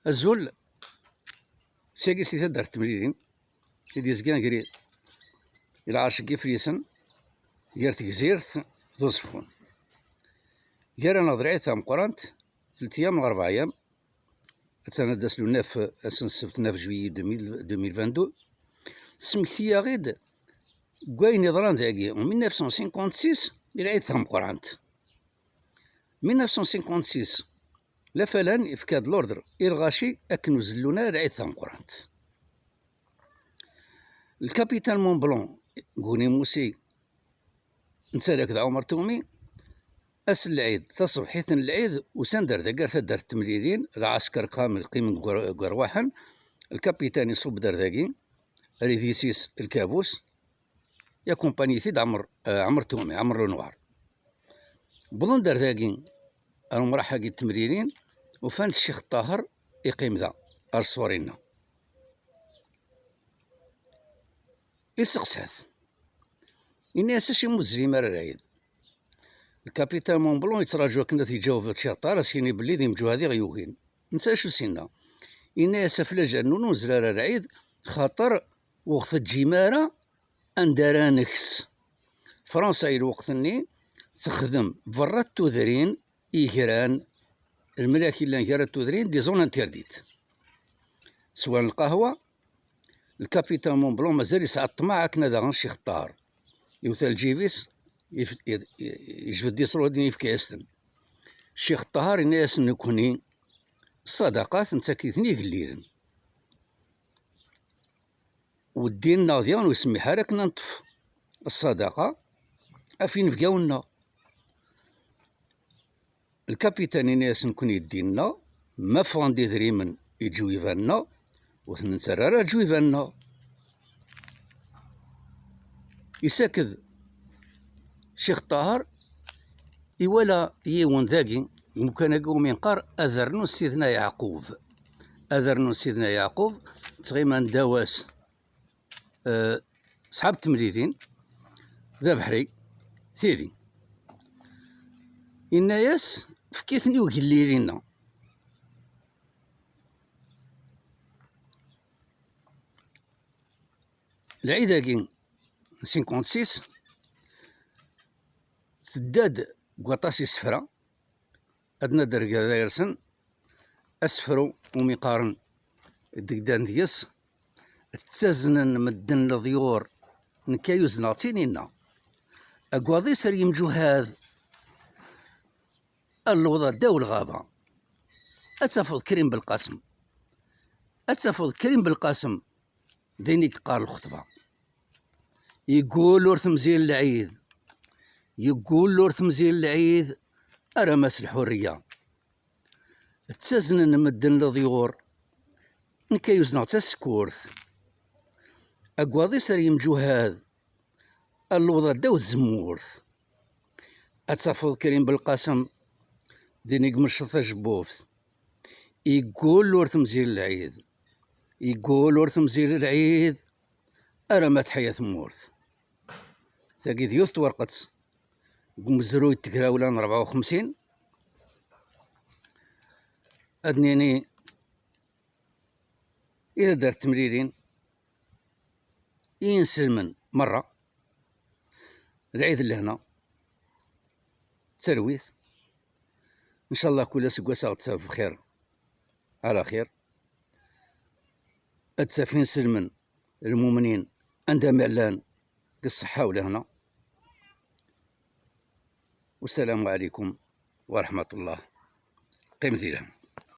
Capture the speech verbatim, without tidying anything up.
Azul, sagi si taddart Temlilin, i d-yezgan gar lɛerc n Yiflisen, gar Tegzirt d Uẓeffun. Gar-aneɣ d lɛid tameqqrant, telt iyam neɣ rebɛ iyam, attan ad d-tas le neuf, ass n ssebt neuf juillet deux mille, deux mille vingt-deux, tesmekti-yaɣ-id deg wayen yeḍran dagi, en mille neuf cent cinquante-six, i lɛid tameqqrant. Mille neuf cent cinquante-six, Lafalan yefka-d l'ordre i lɣaci akken ur zellun ara lɛid tameqqrant. Lkapitan Mont Blanc, Guni Musi, netta d Ɛumar Tumi, ass n lɛid, taṣebḥit n lɛid, usan-d ar dagi ar taddart Temlilin, lɛesker kamel qqimen deg wer-, deg werwaḥen, lkapitan iṣubb-d ar dagi, ar idis-is lkabus, yakumpani-t-id Ɛmer, eh, Ɛmer Tumi, Ɛmer Lenoir. Wwḍen-d ar dagi, ar umraḥ-agi n Temlilin, ufan-d Ccix Ṭaher iqqim da, ar ṣṣur-inna. Iseqsa-t. Ini-as: "Acimi ur tezlim ara lɛid?" Lkapitan Mont Blanc yettraǧu akken ad t-iǧaweb Ccix Ṭaher, ad s-yini belli d imǧuhad i ɣ-yugin. Netta acu s-yenna? Ini-as: "Ɣef lǧal-nwen ur nzil ara lɛid, xaṭer ur ɣ-teǧǧim ara anda ara nekkes." Fransa i lweqt-nni texdem berra n tudrin igran, lemlak yellan gar tudrin, des zones interdites. Swan lqahwa, lkapitan Mont Blanc mazal yesɛa ṭṭmeɛ akken ad aɣen Ccix Ṭaher. Iwta lǧib-is, yef-, i-, i-, yejbed-d isruwaden yefka-yasen. Ccix Ṭaher yenna-yasen: "Nekkni ṣṣadaqat nettak-iten i igellilen. U ddin-nneɣ diɣen ur isemmiḥ ara akken ad neṭṭef ṣṣadaqa ɣef yinebgawen-nneɣ." Lkapitan yenna-yasen: "Nekkni ddin-nneɣ, ma ffɣen-d idrimen i lǧiwiba-nneɣ, ur ten-nettarra ara lǧiwiba-nneɣ." Isaked Ccix Ṭaher, iwala yiwen dagi, deg umkan-agi umi neqqar ad rnun Sidna Yeɛqub. Ad rnun Sidna Yeɛqub, ttɣiman ddaw-as, eh, ṣṣḥab Temlilin, d abeḥri, tili. Inna-yas: "Efk-iten i ugellil-inna." Lɛid-agi n cinquante-six tedda-d deg waṭas isefra, ad nadder gar-asen asefru umi qqaren deg-, ddan deg-s: "Ttaznen medden leḍyur, nekk ay uzneɣ ttinin-a. Agwaḍ-is ar yemǧuhad, a lewḍa ddaw lɣaba." Ad tafeḍ Krim Belqasem. Ad tafeḍ Krim Belqasem din i yeqqar lxeṭba. Yeggul ur temzil lɛid. Yeggul ur temzil lɛid, ara ma s lḥurriya. Ttaznen medden leḍyur, nekk ay uzneɣ tasekkurt. Agwaḍ-is ar yemǧuhad, a lewḍa ddaw tzemmurt. Ad tafeḍ Krim Belqasem din i yemceḍ tajebbuft. Yeggul ur temzil lɛid. Yeggul ur temzil lɛid, ara ma teḥya tmurt. Tagi d yiwet twerqet deg umezruy n tegrawla n rebɛa u xemsin. Ad nini i taddart Temlilin, i yinselmen merra, lɛid n lehna, d talwit. Ncallah kul aseggas ad ɣ-d-taf bxir, ɛla xir. Ad d-taf inselmen, lmumnin, anda ma llan, deg ṣṣeḥḥa u lehna. Wassalamu ɛlikum wa raḥmatullah. Qqim di lehna.